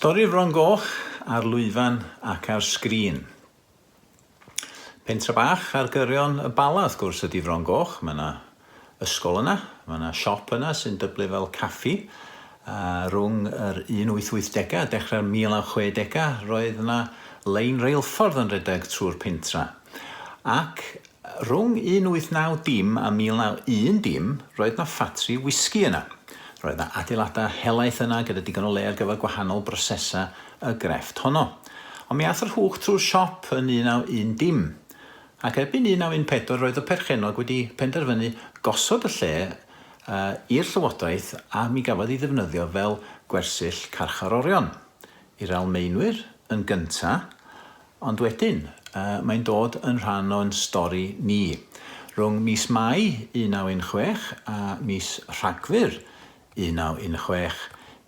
Stori'r Fron Goch ar lwyfan ac ar sgrin. Pentre bach ar gyrion y Bala wrth gwrs ydi Fron Goch. Mae yna ysgol yna, mae yna siop yna sy'n dyblu fel caffi. A rhwng yr 1880au a dechrau'r 1960au roedd yna lein reilffordd yn rhedeg trwy'r pentra. Ac Rhwng 1890 a 1910, roedd 'na ffatri wisgi yna. Roedd 'na adeiladau helaeth yna gyda digon o le ar gyfer gwahanol brosesau y grefft honno. Ond mi ath yr hwch trwy'r siop yn 1910. Ac erbyn 1914 roedd y perchennog wedi penderfynu gosod y lle i'r llywodraeth a mi gafodd ei ddefnyddio fel gwersyll carcharorion. I'r Almaenwyr yn gynta', Ond wedyn, mae'n dod yn rhan o'n stori ni. Rhwng mis Mai 1916 a mis Rhagfyr 1916,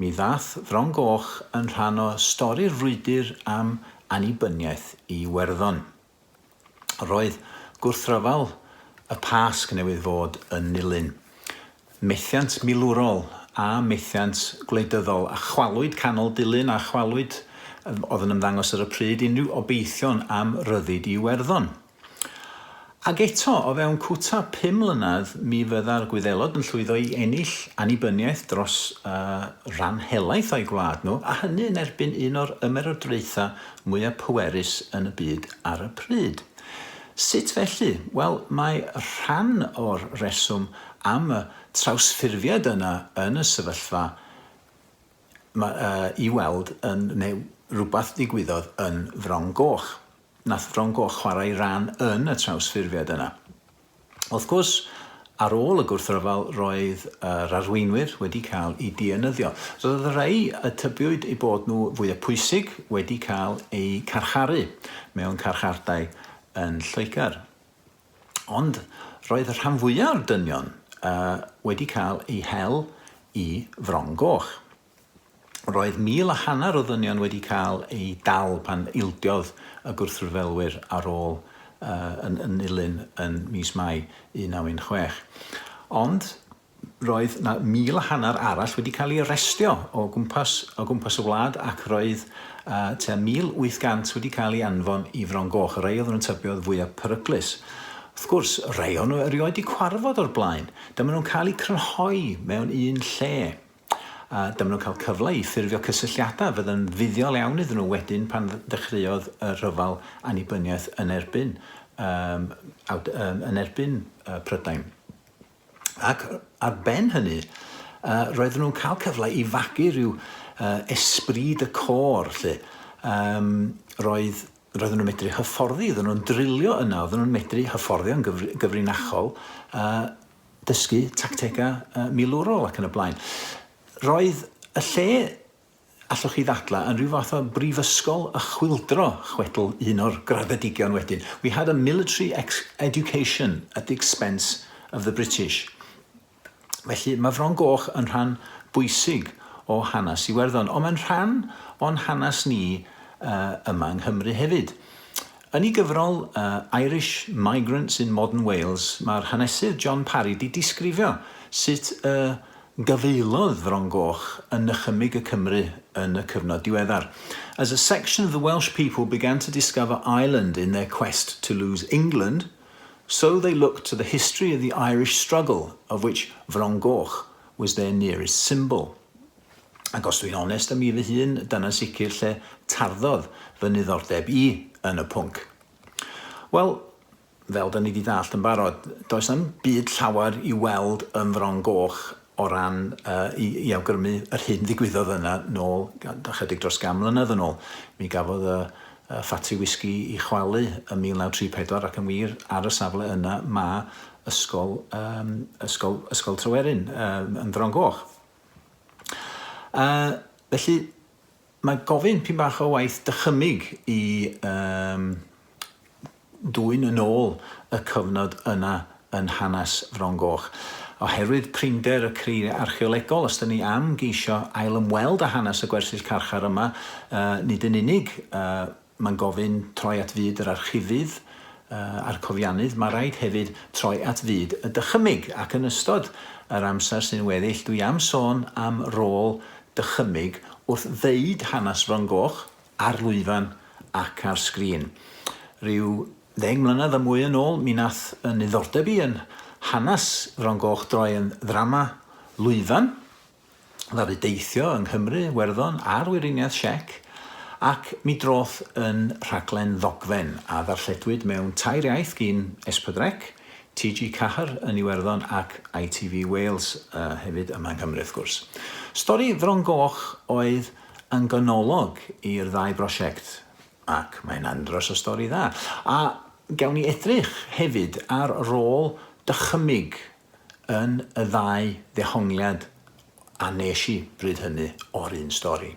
mi ddaeth Fron Goch yn rhan o stori'r frwydr am annibyniaeth i Iwerddon. Roedd gwrthryfel y Pasg newydd fod yn Nulyn. Methiant milwrol a methiant gwleidyddol, a chwalwyd canol Dulyn a chwalwyd, oedd yn ymddangos ar y pryd, unrhyw obeithion am ryddid i Iwerddon. Ac eto, o fewn cwta pum mlynedd, mi fydda'r Gwyddelod yn llwyddo i ennill annibyniaeth dros uh, ran helaeth o'u gwlad nhw, a hynny yn erbyn un o'r ymerodraethau mwyaf pwerus yn y byd ar y pryd. Sut felly? Wel, mae rhan o'r rheswm am y trawsffurfiad yna yn y sefyllfa ma, uh, i weld yn, neu rhywbeth ddigwyddodd yn Fron Goch. Nath Fron Goch chwarae ran yn y trawsffurfiad yna. Wrth gwrs, ar ôl y gwrthryfel roedd yr arweinwyr wedi cael eu dienyddio. Roedd y rhai y tybiwyd eu bod nhw fwyaf pwysig wedi cael eu carcharu mewn carchardai yn Lloegr. Ond roedd y rhan fwyaf o'r dynion wedi cael eu hel i Fron Goch. Roedd 1,500 o ddynion wedi cael eu dal pan ildiodd y gwrthryfelwyr ar ôl yn yn Nulyn yn mis Mai 1916. Ond roedd 'na 1,500 arall wedi cael ei arestio o gwmpas o gwmpas y wlad ac roedd uh, tua 1,800 wedi cael ei anfon i Fron Goch, y rhai oedden nhw'n tybio oedd fwyaf peryglus. Wrth gwrs, rhai o'n nhw erioed wedi cwarfod o'r blaen. Dyma nhw'n cael eu crynhoi mewn un lle. A dyma nhw'n cael cyfle i ffurfio cysylltiadau fydd yn fuddiol iawn iddyn nhw wedyn pan ddechreuodd y rhyfel annibyniaeth yn erbyn, um, um, yn erbyn uh, Prydain. Ac ar ben hynny, uh, roedden nhw'n cael cyfle i fagu rhyw uh, esbryd y côr, lle. Um, roedd roedden nhw'n medru hyfforddi, oedden nhw'n drilio yna, oedden nhw'n medru hyfforddio'n gyfrinachol uh, dysgu tactegau milwrol ac yn y blaen. Roedd y lle, allwch chi ddadlau, yn rhyw fath o brifysgol y chwyldro, chwedl un o'r graddedigion wedyn. We had a military education at the expense of the British. Felly mae Fron Goch yn rhan bwysig o hanes Iwerddon, ond mae'n rhan o'n hanes ni uh, yma yng Nghymru hefyd. Yn ei gyfrol Irish Migrants in Modern Wales, mae'r hanesydd John Parry 'di disgrifio sut y gafaelodd Fron Goch yn nychymyg y Cymry yn y cyfnod diweddar. As a section of the Welsh people began to discover Ireland in their quest to lose England, so they looked to the history of the Irish struggle, of which Fron Goch was their nearest symbol. Ac os dwi'n onest â mi fy hun, dyna'n sicr lle tarddodd fy niddordeb i yn y pwnc. Wel, fel da ni wedi dallt yn barod, does na'm byd llawer i weld ym Fron Goch o ran uh, i, i awgrymu yr hyn ddigwyddodd yna nôl ychydig dros gan mlynedd yn ôl. Mi gafodd y, y ffatri wisgi i chwalu ym 1934 ac yn wir ar y safle yna mae ysgol, um, ysgol, ysgol Tryweryn um, yn Fron Goch. Uh, felly, mae gofyn pyn bach o waith dychymyg i um, dwyn yn ôl y cyfnod yna yn hanes Fron Goch. Oherwydd prinder y creiriau archeolegol, os dyn ni am geisio ail-ymweld â hanes y gwersyll carchar yma, uh, nid yn unig uh, Mae'n gofyn troi at fyd yr archifydd a'r cofiannydd, mae rhaid hefyd troi at fyd y dychymyg, ac yn ystod yr amser sy'n weddill dwi am sôn am rôl dychymyg wrth ddeud hanes Fron Goch ar lwyfan ac ar sgrin. Rhyw ddeng mlynedd a mwy yn ôl mi nath y niddordeb i yn hanes Fron Goch droi yn ddrama lwyfan, ddaru deithio yng Nghymru, Werddon a'r Weriniaeth Siec, ac mi droth yn rhaglen ddogfen a ddarlledwyd mewn tair iaith gin S4C, TG Ceathair yn Iwerddon ac ITV Wales hefyd yma yng Nghymru wrth gwrs. Stori Fron Goch oedd yn ganolog i'r ddau brosiect, ac mae'n andros o stori dda. A gawn ni edrych hefyd ar rôl dychymyg yn y ddau ddehongliad a nes i bryd hynny o'r un stori.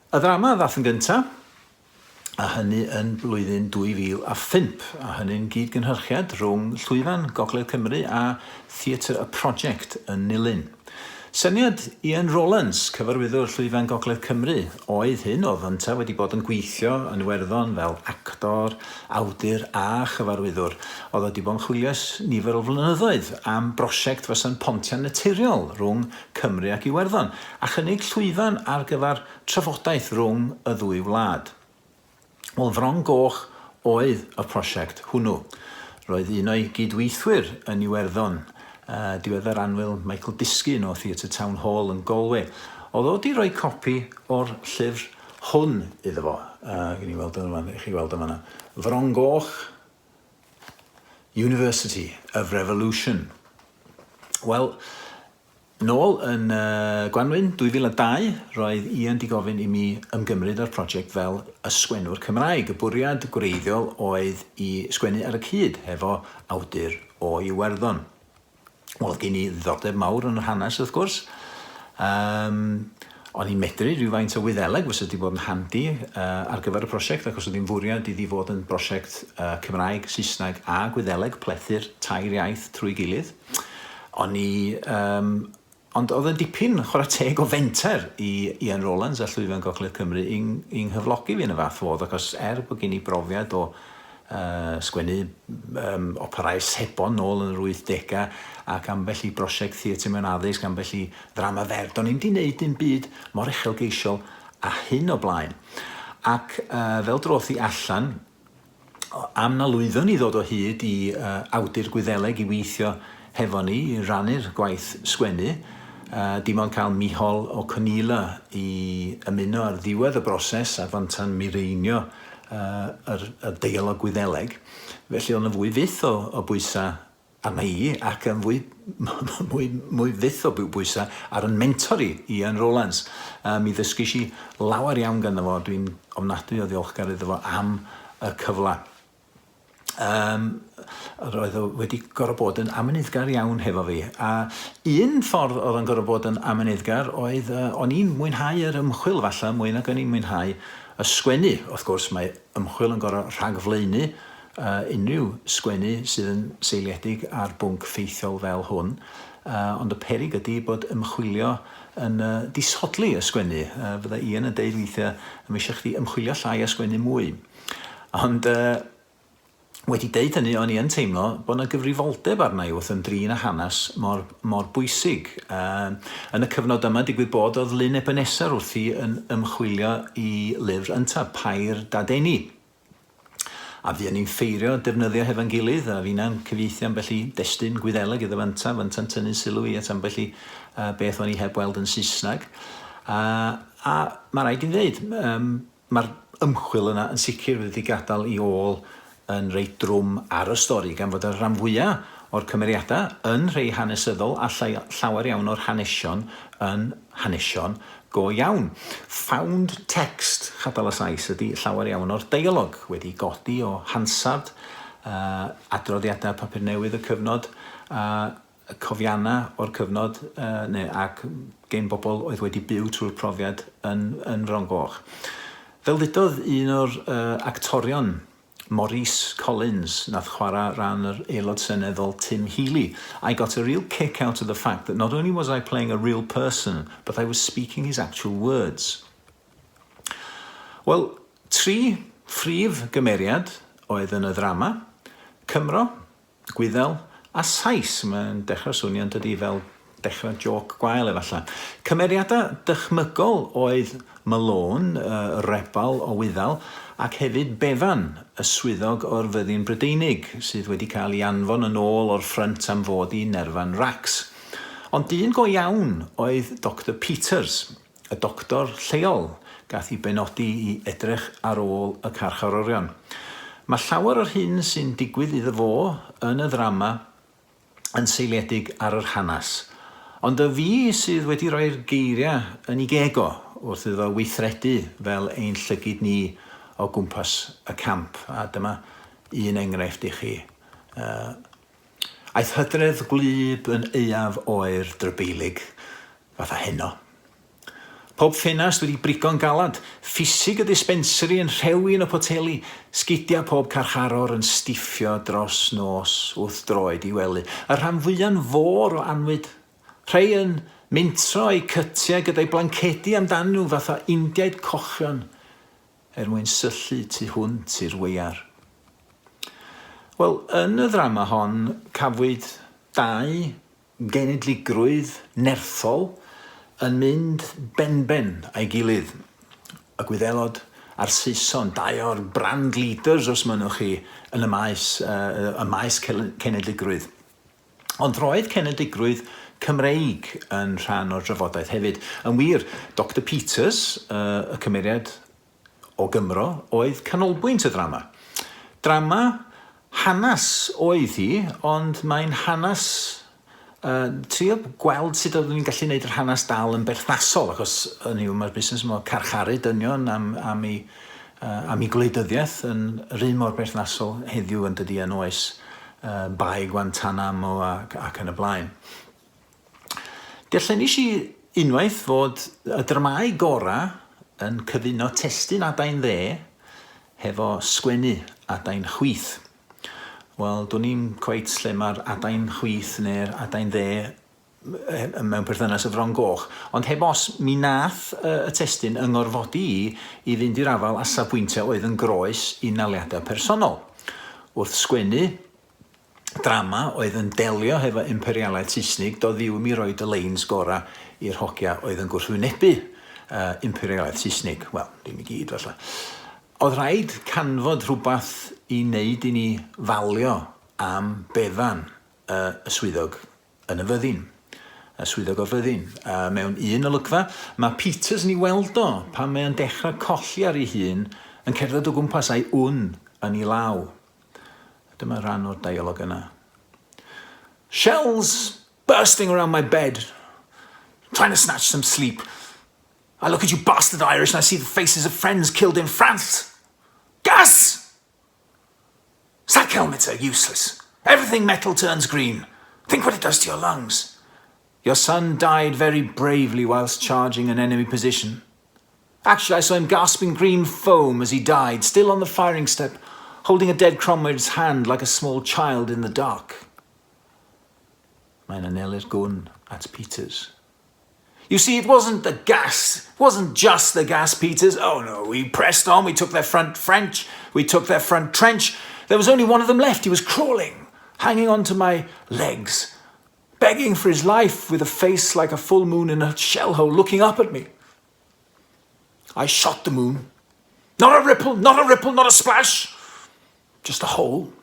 Y ddrama ddath yn gynta, a hynny yn blwyddyn 2005, a hynny'n gyd-gynhyrchiad rhwng Llwyfan Gogledd Cymru a Theatr y Project yn Nulyn. Syniad Ian Rowlands, cyfarwyddwr Llwyfan Gogledd Cymru, oedd hyn, oedd yntau wedi bod yn gweithio yn Iwerddon fel actor, awdur a chyfarwyddwr. Oedd o wedi bod yn chwilio ers nifer o flynyddoedd am brosiect fysa'n pontio'n naturiol rhwng Cymru ac Iwerddon, a chynnig llwyfan ar gyfer trafodaeth rhwng y ddwy wlad. Wel, Fron Goch oedd y prosiect hwnnw. Roedd un o'i gyd-weithwyr yn Iwerddon, diweddar annwyl Michael Diskin o Theatr Town Hall yn Galway, oedd o 'di rhoi copi o'r llyfr hwn iddo fo. Gen i weld yn fan, i chi weld yn fanna. Fron Goch, University of Revolution. Wel, Nôl yn Gwanwyn 2002, roedd Ian 'di gofyn i mi ymgymryd â'r prosiect fel y sgwennwr Cymraeg. Y bwriad gwreiddiol oedd i sgwennu ar y cyd hefo awdur o Iwerddon. Wel, oedd gen i ddiddordeb mawr yn yr hanes, wrth gwrs. Um, o'n i'n medru rhywfaint o Wyddeleg fysa wedi bod yn handi uh, ar gyfer y prosiect, achos oedd hi'n fwriad iddi fod yn brosiect uh, Cymraeg, Saesneg a Gwyddeleg, plethu'r tair iaith trwy gilydd. O'n i... Yym, ond oedd yn dipyn, chwarae teg, o fenter i Ian Rowlands a Llwyfan Gogledd Cymru i'n i nghyflogi fi yn y fath fodd, achos er bod gen i brofiad o uh, sgwennu um, operau sebon nôl yn yr 80au ac ambell i brosiect theatr mewn addysg, ambell i ddrama fer, do'n i'm di wneud dim byd mor uchelgeisiol a hyn o blaen. Ac uh, fel droth i allan, Am na lwyddon ni ddod o hyd i awdur Gwyddeleg i weithio hefo ni i rannu'r gwaith sgwennu, dim ond cael Micheál Ó Conghaile i ymuno ar ddiwedd y broses a fanta'n mireinio yr deialog Gwyddeleg. Felly oedd 'na fwy fyth o bwysau arna i ac yn fwy, mwy, mwy fyth o bwysau ar yn mentor i, Ian Rowlands. Mi ddysgais i lawer iawn ganddo fo, dwi'n ofnadwy o ddiolchgar iddo fo am y cyfle. Um, roedd o wedi gorfod bod yn amyneddgar iawn hefo fi. A un ffordd oedd o'n gorfod bod yn amyneddgar oedd uh, o'n i'n mwynhau yr ymchwil falle mwy nag o'n i'n mwynhau y sgwennu. Wrth gwrs mae ymchwil yn gorfod rhagflaenu unrhyw sgwennu sydd yn seiliedig ar bwnc ffeithiol fel hwn, ond y peryg ydy bod ymchwilio yn disodli y sgwennu. Fydda Ian yn deud weithiau, mae eisiau chdi ymchwilio llai a sgwennu mwy. Ond wedi deud hynny, o'n i yn teimlo bod yna gyfrifoldeb arna i wrth ymdrin â hanes mor, mor bwysig. Yn y cyfnod yma, digwydd bod oedd Lyn Ebenezer wrthi yn ymchwilio i lyfr ynta, Pair Dadeni. A fuon ni'n ffeirio defnyddio hefo'n gilydd, a finna'n cyfieithu ambell i destun Gwyddeleg iddo fynta, fynta'n tynnu sylw i at ambell i uh, beth o'n i heb weld yn Saesneg. Uh, a mae rhaid i ddeud, um, mae'r ymchwil yna yn sicr wedi gadael i ôl yn reit drwm ar y stori, gan fod y rhan fwyaf o'r cymeriadau yn rhei hanesyddol a llawer iawn o'r hanesion yn hanesion go iawn. Found text, chadal y Sais, ydy llawer iawn o'r deialog, wedi godi o Hansard, uh, adroddiadau papur newydd y cyfnod, a cofiannau o'r cyfnod, uh, neu, ac gen bobl oedd wedi byw trwy'r profiad yn, yn Fron Goch. Fel ddudodd un o'r uh, actorion Maurice Collins nath chwarae ran yr Aelod Seneddol Tim Healy, I got a real kick out of the fact that not only was I playing a real person, but I was speaking his actual words. Wel, tri phrif gymeriad oedd yn y ddrama, Cymro, Gwyddel a Sais. Mae'n dechrau swnio yn dydi fel Dechrau jôc gwael efallai. Cymeriadau dychmygol oedd Malone, y rebel o Wyddel, ac hefyd Bevan, y swyddog o'r Fyddin Brydeinig, sydd wedi cael ei anfon yn ôl o'r ffrynt am fod i nerfan racs. Ond dyn go iawn oedd Doctor Peters, y doctor lleol gath ei benodi i edrych ar ôl y carcharorion. Mae llawer o'r hyn sy'n digwydd iddo fo yn y ddrama yn seiliedig ar yr hanes. Ond y fi sydd wedi rhoi'r geiriau yn ei geg o wrth iddo weithredu fel ein llygid ni o gwmpas y camp. A dyma un enghraifft i chi. Uh, aeth hydref gwlyb yn aeaf oer drybeilig, fatha heno. Pob ffenast wedi brigo'n galad, ffisig y dispensary yn rhewi yn y poteli, sgidia pob carcharor yn stiffio dros nos wrth droed i wely, y rhan fwya'n fôr o annwyd, rhei yn mintro eu cytiau gyda'u blancedi amdanyn nhw fatha Indiaid cochion er mwyn syllu tu hwnt i'r weiar. Wel, yn y ddrama hon cafwyd dau genedligrwydd nerthol yn mynd benben â'i gilydd. Y Gwyddelod a'r Saeson, dau o'r brand leaders, os mynnwch chi, yn y maes, y maes cenedligrwydd. Ond roedd cenedligrwydd Cymreig yn rhan o'r drafodaeth hefyd. Yn wir, Doctor Peters, y cymeriad o Gymro oedd canolbwynt y ddrama. Drama hanes oedd hi, ond mae'n hanes uh, trio gweld sut oeddwn ni'n gallu gwneud yr hanes dal yn berthnasol, achos hynny yw, mae'r busnes yma o carcharu dynion am, am, ei, uh, am ei gwleidyddiaeth yn yr un mor berthnasol heddiw yn dydi yn oes uh, Bae Guantanamo ac, ac yn y blaen. Darllenis i unwaith fod y dramâu gorau yn cyfuno testun adain dde hefo sgwennu adain chwith. Wel, dwn i'm cweit lle mae'r adain chwith neu'r adain dde mewn perthynas y Fron Goch, ond heb os, mi nath y testun yng ngorfodi i i fynd i'r afael â safbwyntiau oedd yn groes i naliadau personol. Wrth sgwennu, drama oedd yn delio hefo imperialaeth Seisnig, doedd ddiw mi roid y leins gora i'r hogia oedd yn gwrthwynebu uh, imperialaeth Seisnig. Wel, dim i gyd falle. Oedd rhaid canfod rhywbeth i wneud i ni falio am Bevan, uh, y swyddog yn y fyddin. Y swyddog o'r fyddin. Uh, mewn un olygfa, mae Peters yn ei weld o pan mae o'n dechrau colli ar ei hun yn cerdded o gwmpas a'i wn yn ei law. Dyma rhan o'r dialog yna. Shells bursting around my bed, trying to snatch some sleep. I look at you bastard Irish and I see the faces of friends killed in France. Gas! Sack helmets are useless. Everything metal turns green. Think what it does to your lungs. Your son died very bravely whilst charging an enemy position. Actually, I saw him gasping green foam as he died, still on the firing step, holding a dead comrade's hand like a small child in the dark. Mae'n anelu'r gwn at Peters. You see, it wasn't the gas. It wasn't just the gas, Peters. Oh no, we pressed on. We took their front French. We took their front trench. There was only one of them left. He was crawling, hanging on to my legs, begging for his life with a face like a full moon in a shell hole looking up at me. I shot the moon. Not a ripple, not a ripple, not a splash. Just a hole.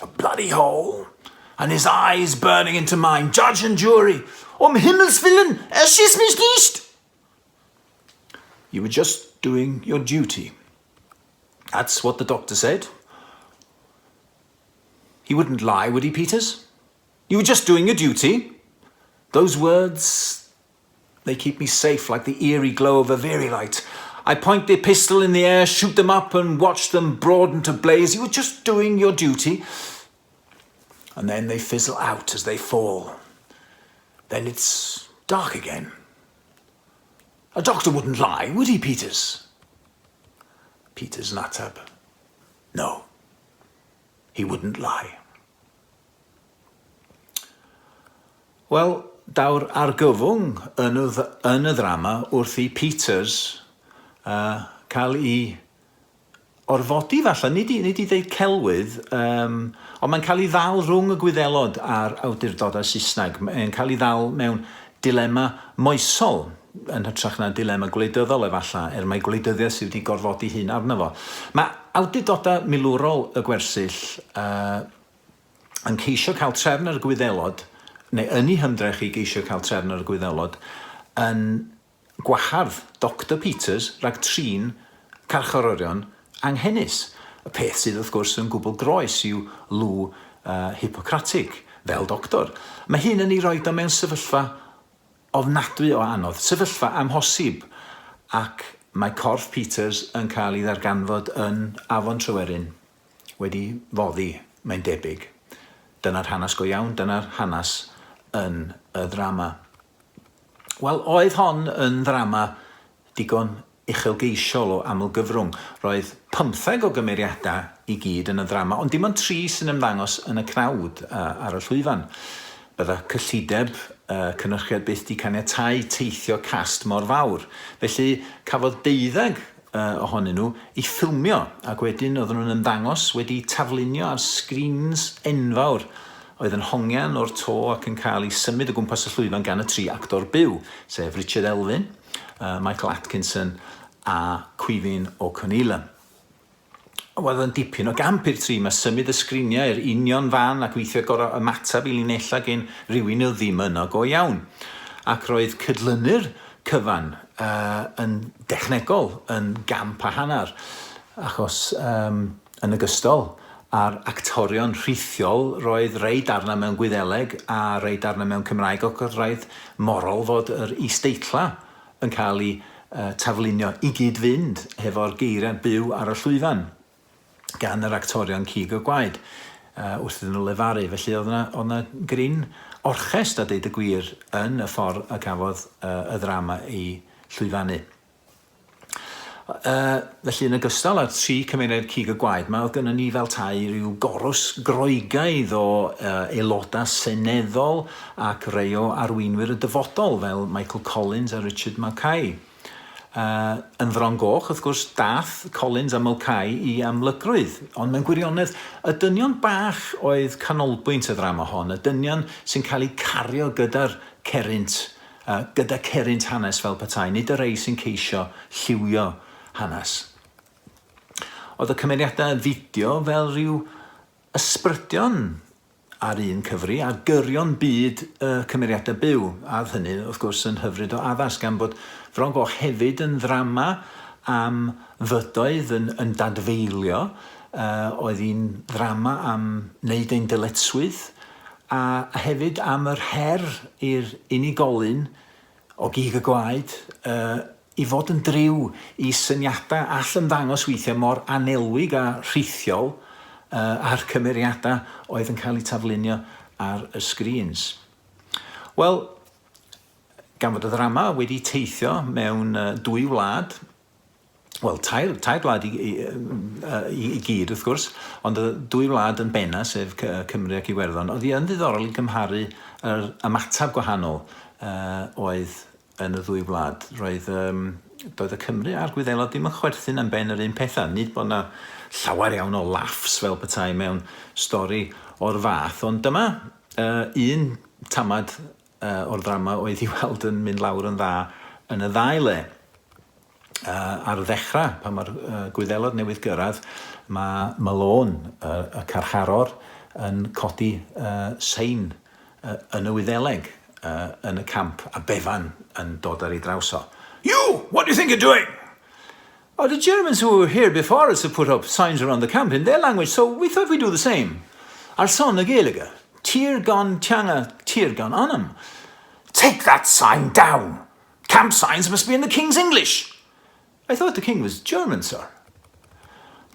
A bloody hole. And his eyes burning into mine. Judge and jury. Um Himmels Willen, erschieß mich nicht! You were just doing your duty. That's what the doctor said. He wouldn't lie, would he, Peters? You were just doing your duty. Those words, they keep me safe like the eerie glow of a very light. I point the pistol in the air, shoot them up, and watch them broaden to blaze. You were just doing your duty. And then they fizzle out as they fall. Then it's dark again. A doctor wouldn't lie, would he, Peters? Peters yn ateb. No, he wouldn't lie. Wel, daw'r argyfwng yn y, yn y ddrama wrth i Peters uh, cael ei orfodi falle, nid i, nid i ddeud celwydd, um, ond mae'n cael ei ddal rhwng y Gwyddelod a'r awdurdodau Saesneg. Mae'n cael ei ddal mewn dilema moesol yn hytrach na dilema gwleidyddol efallai, er mai gwleidyddiaeth sydd wedi gorfodi hyn arno fo. Mae awdurdodau milwrol y gwersyll uh, yn ceisio cael trefn ar y Gwyddelod, neu yn ei hymdrech i geisio cael trefn ar y Gwyddelod, yn gwahardd Doctor Peters rhag trin carcharorion anghenus, y peth sydd wrth gwrs yn gwbl groes i'w lw Hippocratig fel doctor. Mae hyn yn ei roid o mewn sefyllfa ofnadwy o anodd, sefyllfa amhosib, ac mae corff Peters yn cael ei ddarganfod yn Afon Tryweryn wedi foddi, mae'n debyg. Dyna'r hanes go iawn, dyna'r hanes yn y ddrama. Wel, oedd hon yn ddrama digon uchelgeisiol o amlgyfrwng. Roedd pymtheg o gymeriadau i gyd yn y ddrama, ond dim ond tri sy'n ymddangos yn y cnawd ar y llwyfan. Bydda cyllideb y cynhyrchiad byth 'di caniatáu teithio cast mor fawr. Felly, cafodd deuddeg ohonyn nhw eu ffilmio, ac wedyn oedden nhw'n ymddangos wedi taflunio ar sgrins enfawr oedd yn hongian o'r to ac yn cael eu symud o gwmpas y llwyfan gan y tri actor byw, sef Richard Elfyn, Michael Atkinson a Caoimhín Ó Conghaile. Wel, oedd yn dipyn o gamp i'r tri 'ma, symud y sgriniau i'r union fan ac weithiau gorfod ymateb i linellau gen rhywun oedd ddim yno go iawn. Ac roedd cydlynu'r cyfan uh, yn dechnegol yn gamp a hanner, achos um, yn ogystal â'r actorion rhithiol, roedd rei darnau mewn Gwyddeleg a rei darnau mewn Cymraeg ac oedd rhaid morol fod yr is-deitlau yn cael eu taflunio i gyd-fynd hefo'r geiriau byw ar y llwyfan gan yr actorion cig a gwaed wrth iddyn nhw lefaru. Felly oedd yna, oedd yna gryn orchest, a deud y gwir, yn y ffordd y cafodd y ddrama ei llwyfannu. Felly yn ogystal â'r tri cymeriad cig a gwaed 'ma, oedd gynnon ni fel tai rhyw gorws Groegaidd o aelodau seneddol ac rei o arweinwyr y dyfodol fel Michael Collins a Richard Mulcahy. Yn Fron Goch, wrth gwrs, dath Collins a Mulcahy i amlygrwydd, ond mewn gwirionedd, y dynion bach oedd canolbwynt y ddrama hon, y dynion sy'n cael eu cario gyda'r cerrynt gyda cerrynt hanes fel petai, nid y rhei sy'n ceisio lliwio hanes. Oedd y cymeriadau fideo fel rhyw ysbrydion ar un cyfri, ar gyrion byd y cymeriadau byw, a oedd hynny, wrth gwrs, yn hyfryd o addas, gan bod Fron Goch hefyd yn ddrama am fydoedd yn, yn dadfeilio, uh, oedd hi'n ddrama am wneud ein dyletswydd, a hefyd am yr her i'r unigolyn o gig a gwaed i fod yn driw i syniadau all ymddangos weithiau mor annelwig a rhithiol â'r cymeriadau oedd yn cael eu taflunio ar y sgrîns. Wel, gan fod y ddrama wedi teithio mewn dwy wlad, wel, tair, tair gwlad i, i, i, i gyd, wrth gwrs, ond y dwy wlad yn benna, sef Cymru ac Iwerddon, oedd hi yn ddiddorol i gymharu yr ymateb gwahanol uh, oedd yn y ddwy wlad. Roedd, um, doedd y Cymru a'r Gwyddelod ddim yn chwerthin am ben yr un pethau. Nid bod yna llawer iawn o laughs fel petai mewn stori o'r fath, ond dyma uh, un tamad uh, o'r ddrama oedd i weld yn mynd lawr yn dda yn y ddau le. Uh, ar ddechrau, pan mae'r uh, Gwyddelod newydd gyrraedd, mae Malone, uh, y carcharor, yn codi uh, sein uh, yn y Wyddeleg uh, yn y camp, a Bevan yn dod ar ei draws o. You! What do you think you're doing? Oh, the Germans who were here before us have put up signs around the camp in their language, so we thought we'd do the same. Ar son na Gaeilge, tír gan teanga, tír gan anam. Take that sign down! Camp signs must be in the King's English! I thought the King was German, sir.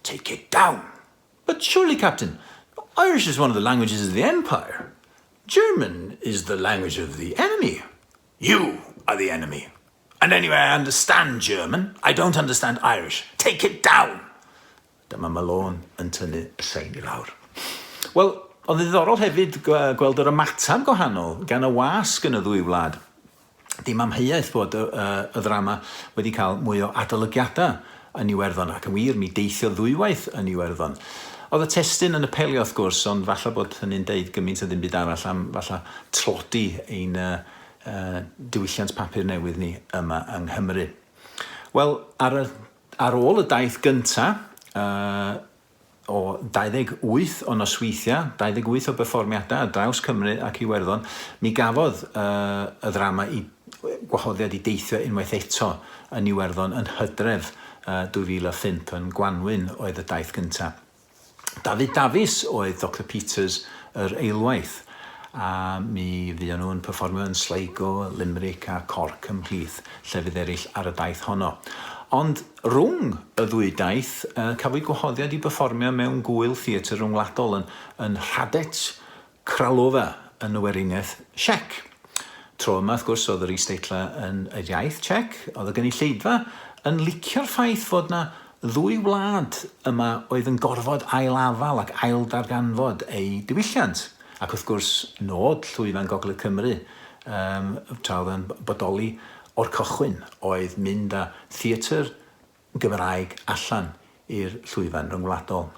Take it down! But surely, Captain, Irish is one of the languages of the Empire. German is the language of the enemy. You are the enemy. And anyway, I understand German. I don't understand Irish. Take it down! Dyma Malone yn tynnu y sein i lawr. Wel, oedd yn ddiddorol hefyd gweld yr ymateb gwahanol gan y wasg yn y ddwy wlad. Dim amheuaeth bod y, y, y ddrama wedi cael mwy o adolygiadau yn Iwerddon, ac yn wir, mi deithiodd ddwywaith yn Iwerddon. Oedd y testun yn apelio, wrth gwrs, ond falle bod hynny'n deud gymaint a ddim byd arall am falle tlodi ein diwylliant papur newydd ni yma yng Nghymru. Wel, ar, y, ar ôl y daith gynta, o 28 o nosweithiau, 28 o berfformiadau ar draws Cymru ac Iwerddon, mi gafodd y ddrama i gwahoddiad i deithio unwaith eto yn Iwerddon yn Hydref 2005, yn Gwanwyn oedd y daith gyntaf. Dafydd Dafis oedd Doctor Peters yr eilwaith, a mi fuon nhw yn perfformio yn Sligo, Limerick a Cork ymhlith llefydd eraill ar y daith honno. Ond rhwng y ddwy daith, cafwyd gwahoddiad i berfformio mewn gŵyl theatr ryngwladol yn yn Hradec Kralova yn y Weriniaeth Siec. Tro yma, wrth gwrs, oedd yr is-deitlau yn yr iaith Czech. Oedd y gynulleidfa yn licio'r ffaith fod 'na ddwy wlad yma oedd yn gorfod ail-afael ac ailddarganfod eu diwylliant. Ac wrth gwrs, nod Llwyfan Gogledd Cymru, um, tra oedd yn bodoli o'r cychwyn, oedd mynd â theatr Gymraeg allan i'r llwyfan ryngwladol.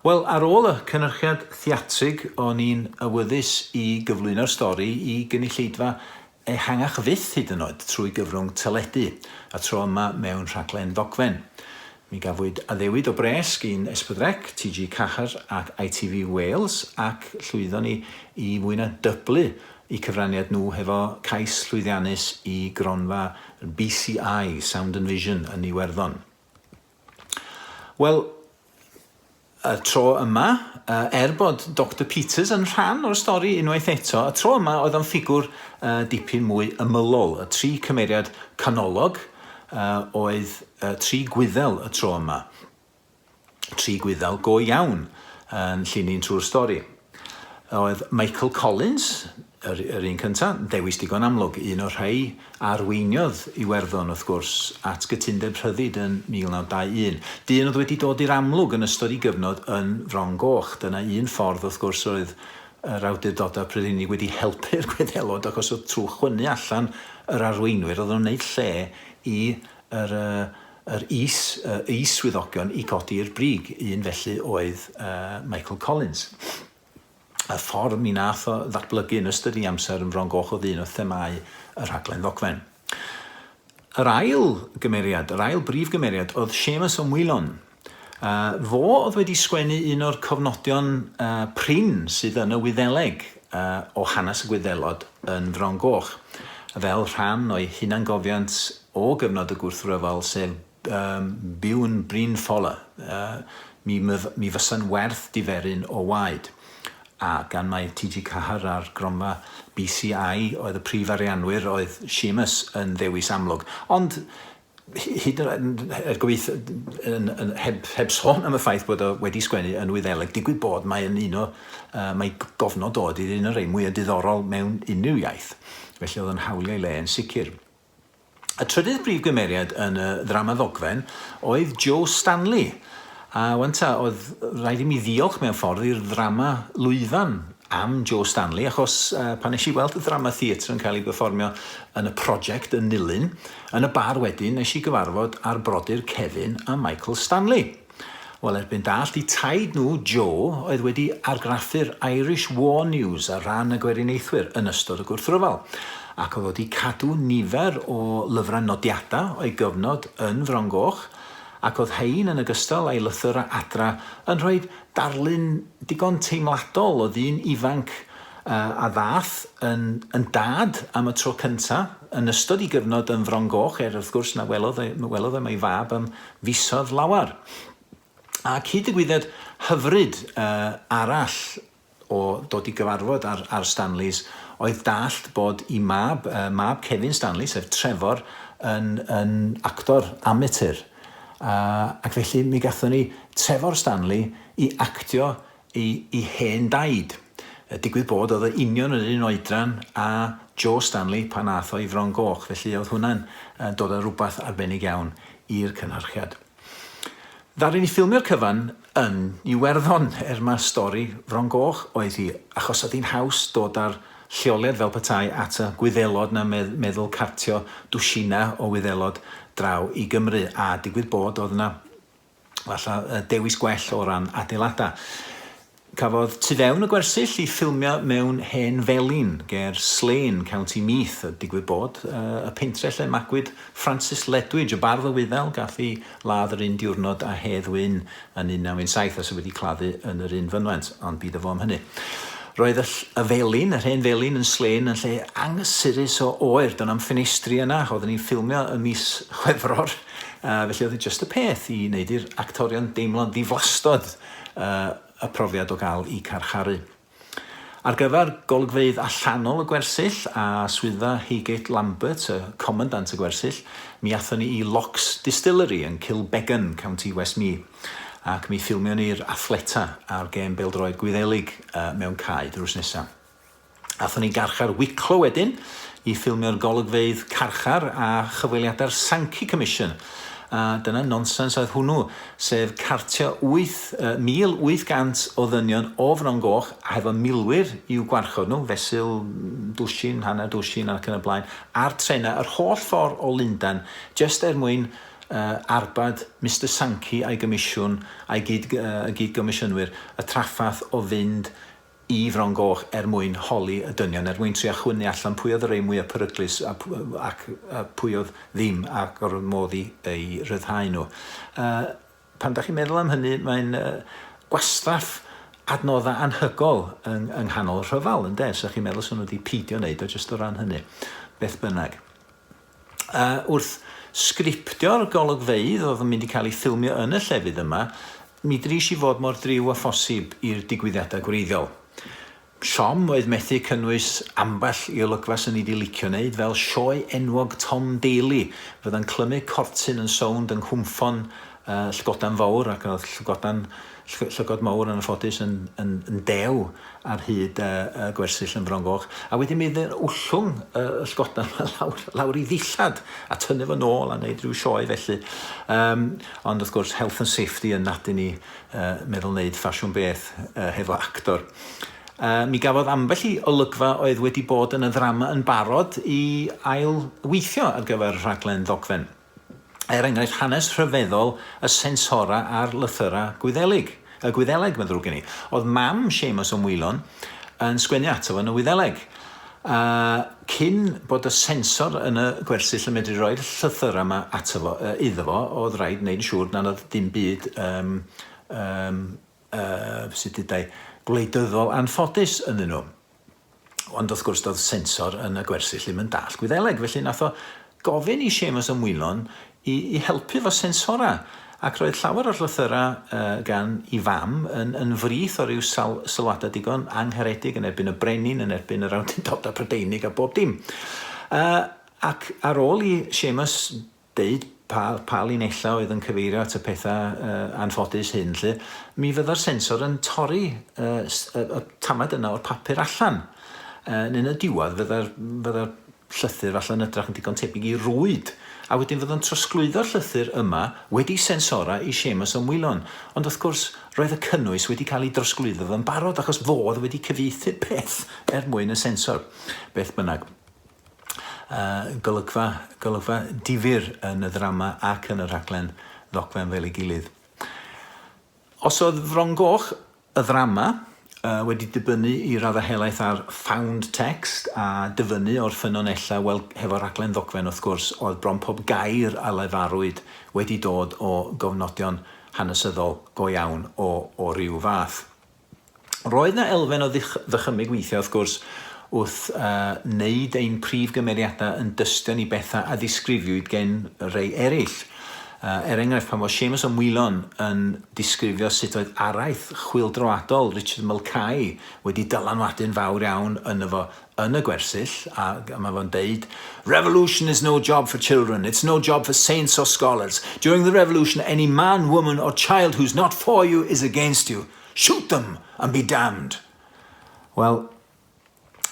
Wel, ar ôl y cynhyrchiad theatrig, o'n i'n awyddus i gyflwyno'r stori i gynulleidfa ehangach fyth hyd yn oed trwy gyfrwng teledu, y tro yma mewn rhaglen ddogfen. Mi gafwyd addewid o bres gin S4C, TG Ceathair ac ITV Wales ac llwyddon ni i fwy na dyblu eu cyfraniad nhw hefo cais llwyddiannus i gronfa BCI, Sound and Vision, yn Iwerddon. Wel, Y tro yma, er bod Doctor Peters yn rhan o'r stori unwaith eto, y tro yma oedd o'n ffigwr dipyn mwy ymylol. Y tri cymeriad canolog oedd tri Gwyddel y tro yma. Tri Gwyddel go iawn yn llinyn trwy'r stori. Oedd Michael Collins, yr, yr un cyntaf, dewis digon amlwg, un o'r rhai a arweiniodd Iwerddon, wrth gwrs, at gytundeb rhyddid yn 1921. Dyn oedd wedi dod i'r amlwg yn ystod ei gyfnod yn Fron Goch. Dyna un ffordd, wrth gwrs, oedd yr awdurdodau Prydeinig wedi helpu'r Gwyddelod, achos oedd trwy chwynnu allan yr arweinwyr, oedden nhw'n gwneud lle i yr, yr is, is-swyddogion i godi i'r brig. Un felly oedd Michael Collins. Y ffordd mi nath o ddatblygu yn ystod ei amser yn Fron Goch oedd un o themâu y rhaglen ddogfen. Yr ail gymeriad, yr ail brif gymeriad oedd Seamus O'Maoileoin. Uh, fo oedd wedi sgwennu un o'r cofnodion uh, prin sydd yn y Wyddeleg uh, o hanes y Gwyddelod yn Fron Goch, fel rhan o'i hunangofiant o gyfnod y gwrthryfel, sef Yym, byw'n brin ffola. Yy, mi myf- mi fysa'n werth diferyn o waed. A gan mai TG Ceathair a'r gronfa BCI oedd y prif arianwyr, oedd Seamus yn ddewis amlwg. Ond hyd yn er gobeithio, yn, yn, heb, heb sôn am y ffaith bod o wedi sgwennu yn Wyddeleg, digwydd bod mae yn un o, uh, mae gofnod o ydy'r un o'r rhai mwyaf diddorol mewn unrhyw iaith. Felly oedd o'n hawlio ei le yn sicr. Y trydydd brif gymeriad yn y ddrama ddogfen oedd Joe Stanley. A wan ta, oedd rhaid i mi ddiolch mewn ffordd i'r ddrama lwyfan am Joe Stanley, achos uh, pan nes i weld y ddrama theatr yn cael ei berfformio yn y prosiect yn Nulyn, yn y bar wedyn nes i gyfarfod â'r brodyr Kevin a Michael Stanley. Wel, erbyn dallt i taid nhw, Joe, oedd wedi argraffu'r Irish War News ar ran y Gweriniaethwyr yn ystod y gwrthryfel, ac oedd wedi cadw nifer o lyfrau nodiadau o'i gyfnod yn Fron Goch, ac oedd rhein yn ogystal â'i lythyrau adra yn rhoi darlun digon teimladol o ddyn ifanc a ddaeth yn yn dad am y tro cynta' yn ystod ei gyfnod yn Fron Goch, er wrth gwrs na welodd e, welodd e mo'i fab am fisoedd lawer. A cyd-ddigwyddiad hyfryd uh, arall o dod i gyfarfod ar, ar Stanleys oedd dallt bod i mab, uh, mab Kevin Stanley, sef Trefor, yn, yn actor amatur. Uh, ac felly mi gathon ni Trefor Stanley i actio i, i hen daid. Digwydd bod oedd o union yr un oedran a Joe Stanley pan ath o i Fron Goch, felly oedd hwnna'n dod â rhywbeth arbennig iawn i'r cynhyrchiad. Ddaru ni ffilmio'r cyfan yn Iwerddon, er ma stori Fron Goch oedd hi, achos oedd hi'n haws dod â'r lleoliad fel petai at y Gwyddelod na meddwl cartio dwsinau o Wyddelod draw i Gymru, a digwydd bod oedd yna falle dewis gwell o ran adeiladau. Cafodd tu fewn y gwersyll i ffilmio mewn hen felin ger Slane, County Meath, a digwydd bod y pentre lle magwyd Francis Ledwidge, y bardd o Wyddel, gath ei ladd yr un diwrnod â Hedd Wyn yn 1917 a sydd wedi claddu yn yr un fynwent, ond bid y fo am hynny. Roedd y, y felin, yr hen felin yn Slane yn lle anghysurus o oer, do'n am ffenestri yna, oeddwn ni'n ffilmio ym mis Chwefror, felly oedd e jyst y peth i wneud i'r actorion deimlo'n ddiflastod y profiad o gael eu carcharu. Ar gyfer golygfeydd allanol y gwersyll a swyddfa Heygate Lambert, y comandant y gwersyll, mi athon ni i Locke's Distillery yn Kilbeggan, County Westmeath, ac mi ffilmion ni'r athletau a'r gêm bêl-droed Gwyddelig mewn cae drws nesa. Athon ni garchar Wicklow wedyn i ffilmio'r golygfeydd carchar a chyfweliadau'r Sankey Commission. A dyna nonsens oedd hwnnw, sef cartio 8,800 o ddynion o Fron Goch a hefo milwyr i'w gwarchod nhw, fesul dwsin, hanner dwsin ac yn y blaen, a'r trenau yr holl ffordd o Lundain, jyst er mwyn uh, arbad Mister Sankey a'i gomisiwn, a'i gyd, uh, gyd-gomisiynwyr, y trafferth o fynd i Fron Goch er mwyn holi y dynion, er mwyn trio chwynnu allan pwy oedd y rei mwya peryglus a ac pwy oedd ddim ac o'r modd i eu rhyddhau nhw. Uh, pan da chi'n meddwl am hynny, mae'n uh, gwastraff adnoddau anhygol yng, yng nghanol rhyfel, ynde? So chi'n meddwl sy'n nhw wedi peidio wneud o jyst o ran hynny. Beth bynnag. Uh, wrth sgriptio'r golygfeydd oedd yn mynd i cael ei ffilmio yn y llefydd yma, mi dris i fod mor driw â phosib i'r digwyddiadau gwreiddiol. Siom oedd methu cynnwys ambell i olygfa 'swn i 'di licio wneud, fel sioe enwog Tom Daley, fydda'n clymu cortyn yn sownd yng nghwmffon uh, llygodan fawr, ac oedd llygodan, llygod mawr yn anffodus yn, yn, yn dew ar hyd y, y gwersyll yn Fron Goch, a wedyn mi oedd wllwng y, y llygodan lawr, lawr i ddillad, a tynnu fo nôl a wneud rhyw sioe felly. Um, ond wrth gwrs, health and safety yn nadu ni uh, meddwl wneud ffasiwn beth uh, hefo actor. Uh, mi gafodd ambell i olygfa oedd wedi bod yn y ddrama yn barod i ail weithio ar gyfer rhaglen ddogfen. Er enghraifft, hanes rhyfeddol y sensora a'r lythyrau Gwyddelig, y Gwyddeleg, mae'n ddrwg gen i. Oedd mam Seamus O'Maoileoin yn sgwennu ato fo yn y Wyddelig. Uh, cyn bod y sensor yn y gwersyll yn medru rhoi'r llythyrau yma ato fo, uh, iddo fo, oedd rhaid wneud yn siŵr nad oedd dim byd um, um, uh, sut dudai, gwleidyddol anffodus ynddyn nhw. Ond wrth gwrs doedd sensor yn y gwersyll ddim yn dallt Gwyddeleg, felly nath o gofyn i Seamus O'Maoileoin i, i helpu fo sensora. Ac roedd llawer o'r llythyrau uh, gan i fam yn, yn frith o ryw sal, sylwadau digon angharedig yn erbyn y brenin, yn erbyn yr awdurdodau Prydeinig a bob dim. Uh, ac ar ôl i Seamus deud pa, pa linellau oedd yn cyfeirio at y pethau uh, anffodus hyn, 'lly, mi fydda'r sensor yn torri uh, y, y tamad yna o'r papur allan. Uh, yn y diwedd, fydda'r fydda llythyr falle'n edrych yn digon tebyg i rwyd. A wedyn fydda'n trosglwyddo'r llythyr yma wedi sensora i Seamus O'Maoileoin. Ond wrth gwrs, roedd y cynnwys wedi cael ei drosglwyddo fo'n barod achos fo oedd wedi cyfieithu'r peth er mwyn y sensor. Beth bynnag. Uh, golygfa, golygfa difyr yn y ddrama ac yn y rhaglen ddogfen fel ei gilydd. Os oedd Fron Goch, y ddrama, uh, wedi dibynnu i raddau helaeth ar found text a dyfynnu o'r ffynonellau, wel, hefo rhaglen ddogfen wrth gwrs, oedd bron pob gair a lefarwyd wedi dod o gofnodion hanesyddol go iawn o, o ryw fath. Roedd 'na elfen o ddychymyg weithiau, wrth gwrs, wrth wneud ein prif gymeriadau yn dystion i bethau a ddisgrifiwyd gen rei eraill. Er enghraifft, pan fo Seamus O'Maoileoin yn disgrifio sut oedd araith chwyldroadol Richard Mulcahy wedi dylanwadu'n fawr iawn yno fo yn y gwersyll, a mae fo'n deud, Revolution is no job for children, it's no job for saints or scholars. During the revolution any man, woman or child who's not for you is against you. Shoot them and be damned! Wel,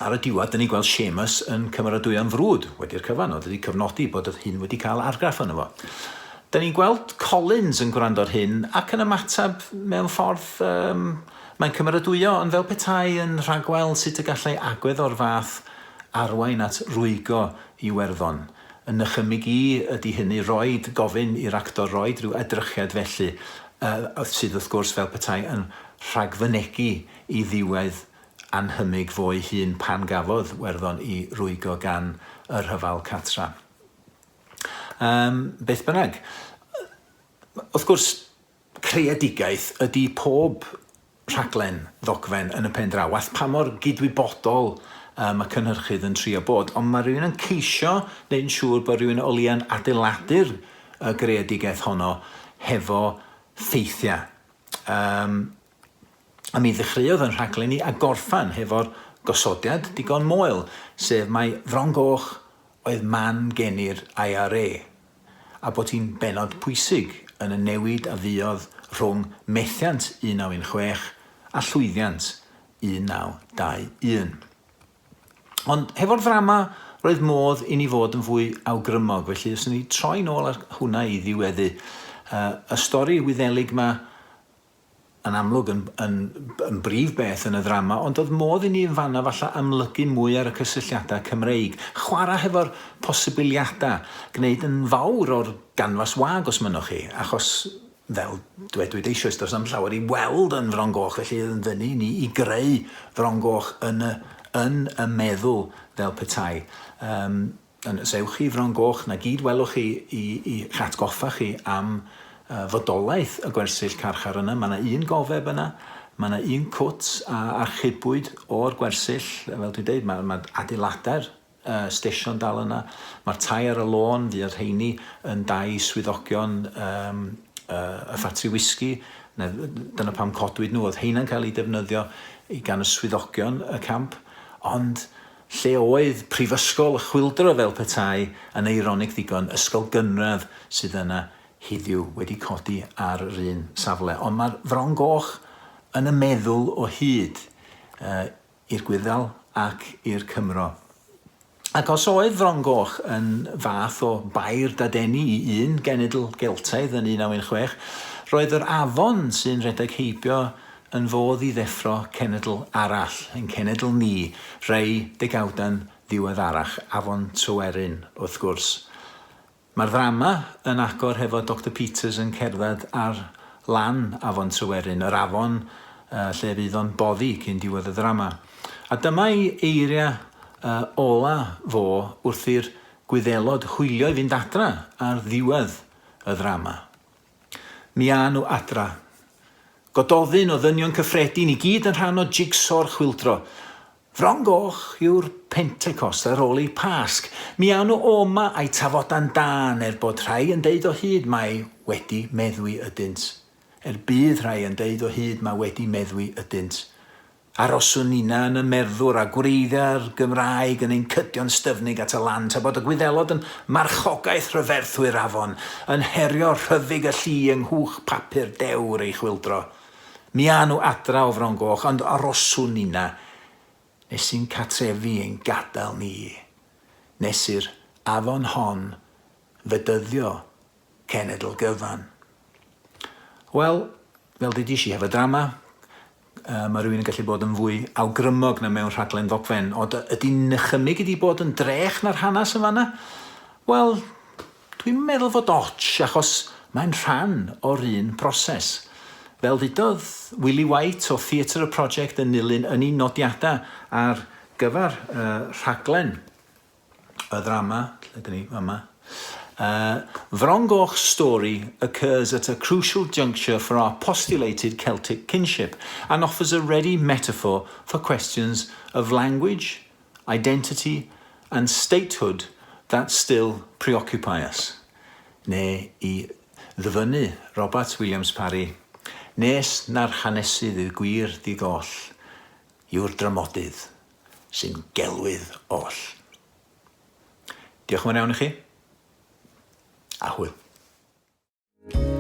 ar y diwedd, dyn ni'n gweld Seamus yn cymeradwyo'n frwd, wedi'r cyfan, oedd wedi cyfnodi bod yr hyn wedi cael argraff yno fo. Dyn ni'n gweld Collins yn gwrando ar hyn ac yn ymateb mewn ffordd, um, mae'n cymeradwyo, ond fel petai yn rhagweld sut y gallai agwedd o'r fath arwain at rwygo Iwerddon. Yn nychymyg i ydy hynny, roed gofyn i'r actor roed rhyw edrychiad felly, sydd wrth gwrs fel petai yn rhagfynegi i ddiwedd annhymig fo'i hun pan gafodd Werddon i rwygo gan y rhyfel cartra. Yym, beth bynnag. Wrth gwrs, creadigaeth ydy pob rhaglen ddogfen yn y pen draw, waeth pa mor gydwybodol mae cynhyrchydd yn trio bod, ond mae rhywun yn ceisio wneud yn siŵr bod rhywun o leia'n adeiladu'r y greadigaeth honno hefo ffeithiau. Um, a mi ddechreuodd yn rhaglen i a gorffan hefo'r gosodiad digon moel, sef mai Fron Goch oedd man geni'r IRA, a bod hi'n bennod pwysig yn y newid a fuodd rhwng methiant 1916 a llwyddiant 1921. Ond hefo'r ddrama roedd modd i ni fod yn fwy awgrymog, felly os ni troi nôl ar hwnna i ddiweddu, y stori Wyddelig 'ma yn amlwg yn, yn, yn brif beth yn y ddrama, ond oedd modd i ni yn fanna falle amlygu mwy ar y cysylltiadau Cymreig, chwarae hefo'r posibiliadau, gwneud yn fawr o'r ganfas wag os mynnwch chi, achos fel dwedwyd eisoes, does na'm llawer i weld yn Fron Goch, felly yn fyny i ni i greu Fron Goch yn y, yn y meddwl fel petai. Um, Yn os ewch chi i Fron Goch, 'na gyd welwch chi i i'ch atgoffa chi am fodolaeth y gwersyll carchar yna. Mae 'na un gofeb yna, mae 'na un cwt a archebwyd o'r gwersyll, fel dwi'n deud, mae mae adeiladau'r stesion dal yna. Mae'r tai ar y lôn, fuodd rheini yn dai swyddogion yym y ffatri wisgi, dyna pam codwyd nhw, oedd heina'n cael eu defnyddio i gan y swyddogion y camp, ond Lle oedd Prifysgol y Chwyldro fel petai, yn eironig ddigon, ysgol gynradd sydd yna heddiw wedi codi ar yr un safle. Ond mae'r Fron Goch yn y meddwl o hyd, i'r Gwyddel ac i'r Cymro. Ac os oedd Fron Goch yn fath o bair dadeni i un genedl Geltaidd yn 1916, roedd yr afon sy'n rhedeg heibio yn fodd i ddeffro cenedl arall, ein cenedl ni, rhei degawdau'n ddiweddarach, Afon Tryweryn, wrth gwrs. Mae'r ddrama yn agor hefo Doctor Peters yn cerdded ar lan Afon Tryweryn, yr afon lle fydd o'n boddi cyn diwedd y ddrama. A dyma ei eiriau ola fo wrth i'r Gwyddelod hwylio i fynd adra ar ddiwedd y ddrama. Mi â nhw adra. Gododdin o ddynion cyffredin i gyd yn rhan o jig-so'r chwyldro. Fron Goch yw'r Pentecost ar ôl eu Pasg. Mi â nhw o'ma a'u tafoda'n dân er bod rhai yn deud o hyd mai wedi meddwi ydynt. Er bydd rhai yn deud o hyd ma wedi meddwi ydynt. Aroswn ninna yn y merddwr a gwreiddiau'r Gymraeg yn ein cydio'n styfnig at y lan tra bod y Gwyddelod yn marchogaeth rhyferthwy'r afon, yn herio rhyfyg y llu yng nghwch papur dewr ei chwyldro. Mi â nhw adra o Fron Goch, ond aroswn ninna nes i'n cartrefi ein gadael ni, nes i'r afon hon fedyddio cenedl gyfan. Wel, fel dudis i, hefo drama, uh, mae rhywun yn gallu bod yn fwy awgrymog na mewn rhaglen ddogfen. Ond ydy nychymyg wedi bod yn drech na'r hanes yn fanna? Wel, dwi'n meddwl fod ots, achos mae'n rhan o'r un broses. Fel ddudodd Willie White o Theatr y Project yn nilyn yn ei nodiadau ar gyfer uh, rhaglen y ddrama, lle dyn ni, fama. Fron Goch story occurs at a crucial juncture for our postulated Celtic kinship and offers a ready metaphor for questions of language, identity and statehood that still preoccupy us. Neu i ddyfynnu Robat Williams Parry, nes na'r hanesydd i'r gwir di-goll yw'r dramodydd sy'n gelwydd oll. Diolch yn fawr iawn i chi, a hwyl.